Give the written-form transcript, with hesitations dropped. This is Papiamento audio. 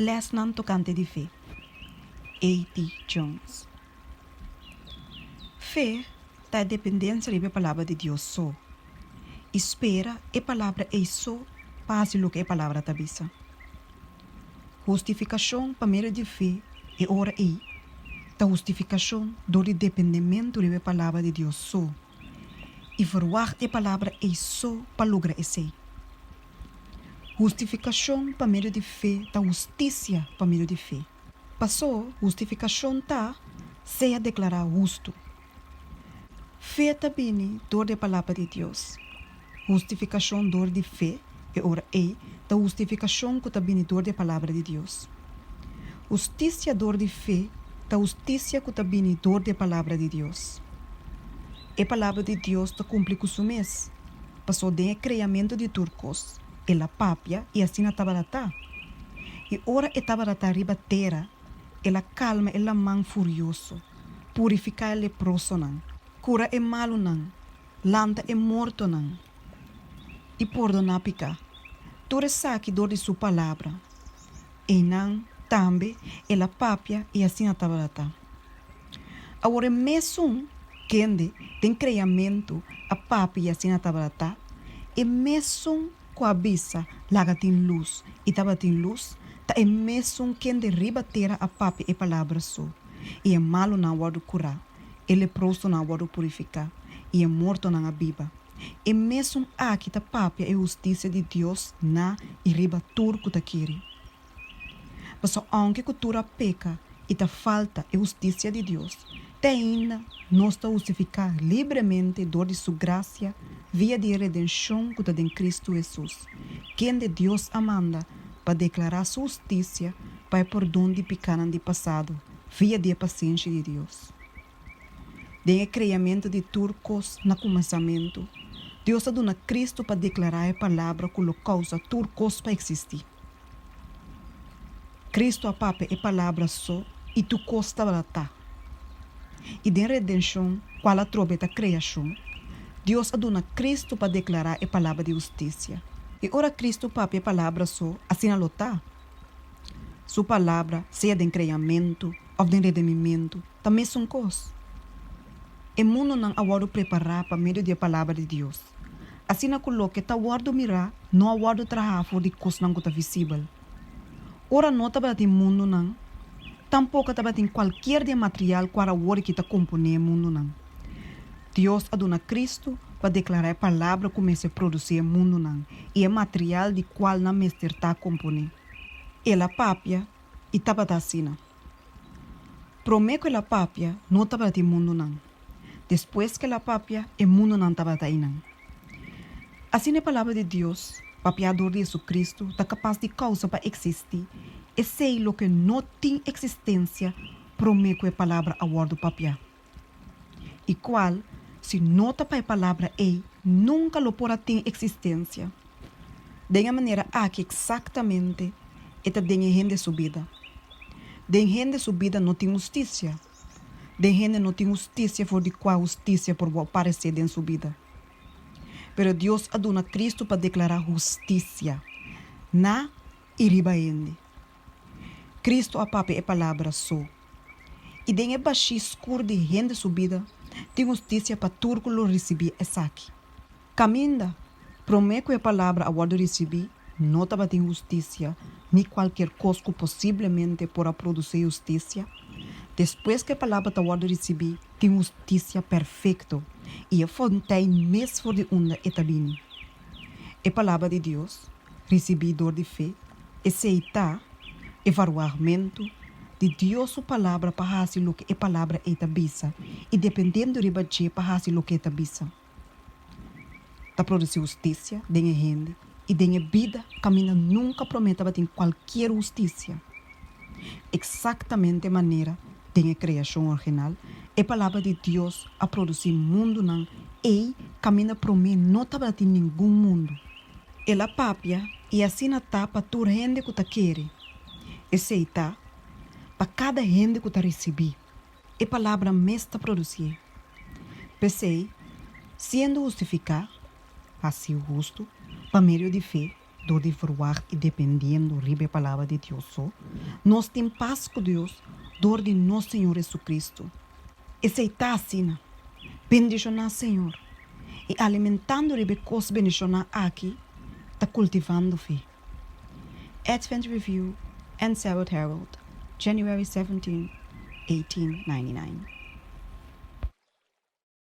Lèsnan tokante di fe. AT. Jones. Fe ta e dependensia riba e Palabra di Dios so, i spera e Palabra ei so pa hasi loke e Palabra ta bisa. Hustifikashon pa medio di fe e ora ei ta hustifikashon dor di dependementu riba e Palabra di Dios so, i verwagt e Palabra ei so pa logra esei. Hustifikashon pa medio di fe ta hustisia pa medio di fe. Pasó hustifikashon ta sea deklará hustu. Fe ta bini dor di e Palabra di Dios. Hustifikashon dor di fe, e ora ei, ta hustifikashon ku ta bini dor di e Palabra di Dios. Hustisia dor di fe ta hustisia ku ta bini dor di e Palabra di Dios. E Palabra di Dios ta kumpli ku su mes. Pasó den e kreamentu di tur kos, el a papia i asina tabata ta. I ora e tabata ta riba tera, el a kalma e laman furioso, purifiká e leprosonan, kura e malunan, lanta e mortonan i pordoná piká. Tur esaki dor di su palabra. Einan, tambe, el a papia i asina tabata ta. Awor e mesun kende den kreamentu a papia i asina tabata ta, e mesun ku a bisa, Laga tin lus, i tabatin lus, ta e mesun kende riba tera a papia e palabra so, i e malunan a wòrdu kurá, e leprosonan a wòrdu purifiká, i e mortonan a biba. E mesun aki ta papia e hustisia di Dios na i riba tur ku ta kere. Pasobra ounke ku tur a peka i ta falta e hustisia di Dios, te ainda nos ta hustifiká libremente dor di su grasia via di e redenshon ku ta den Kristu Hesus, kende Dios a manda pa deklará su hustisia pa e pordon di pikánan di pasado via di e pasenshi di Dios. Den e kreamentu di tur kos na kuminsamentu, Dios a duna Kristu pa deklará e palabra ku lo kousa tur kos pa eksistí. Kristu a papia e palabra so i tur kos tabata ta. I den redenshon, kual atrobe ta kreashon, Dios a duna Kristu pa deklará e palabra di hustisia. I ora Kristu papia e palabra so, asina lo ta. Su palabra, sea den kreamentu òf den redemimentu, ta mesun kos. E mundunan a wòrdu prepará pa medio di e palabra di Dios, asina ku loke ta wòrdu mirá no a wòrdu trahá for di kosnan ku ta visibel. Ora no tabatin mundunan, tampoko tabatin kualkier di e material kual awor ki ta komponé e mundunan. Dios a duna Kristu pa deklará e palabra ku mester produsí e mundunan i e material di kual nan mester ta komponé. El a papia i tabata asina. Promé ku el a papia, no tabatin mundunan. Despues ku el a papia, e mundunan tabata einan. Asina e Palabra di Dios, papiá dor di Jesucristo, ta kapas di kousa pa eksistí esei loke no tin eksistensia promé ku e Palabra a wòrdu papiá. I kual, si no ta pa e palabra ei, nunka lo por a tin eksistensia. Den e manera aki eksaktamente e ta den e hende su bida. Den hende su bida no tin hustisia. Den hende no tin hustisia for di kua hustisia por wou paresé den su bida. Pero Dios a duna Kristu pa deklará hustisia na i riba hende. Kristu a papia e palabra so. I den e bashí skur di hende su bida, tin hustisia pa tur ku lo risibí esaki. Kaminda, promé ku e palabra a wòrdu risibí, no tabatin hustisia ni kualkier kos ku posiblemente por a produsí hustisia, despues ku e palabra ta wòrdu risibí, tin hustisia perfekto i e fontein mes for di unda e ta bini. E palabra di Dios, risibí dor di fe, esei ta e varwagmentu di Dios su palabra pa hasi loke e palabra ei ta bisa i dependiendo riba dje pa hasi loke e ta bisa. Ta produsí hustisia den e hende i den e bida kaminda nunka promé tabatin kualkier hustisia. Eksaktamente manera den e kreashon orginal, e Palabra di Dios a produsí mundunan ei kaminda promé no tabatin ningun mundu. El a papia i asina ta pa tur hende ku ta kere. Esei ta, pa kada hende ku ta risibí. E Palabra mes ta produsié. P'esei, siendo hustifiká, hasi hustu, pa medio di fe. Dor di verwagt i dependiendo riba e Palabra di Dios so, nos tin pas ku Dios dor di nos Señor Jesucristo. Esei ta asina. Bendishoná Señor, i alimentando riba e kos bendishoná aki ta kultivando fe. Advent Review and Sabbath Herald, January 17, 1899.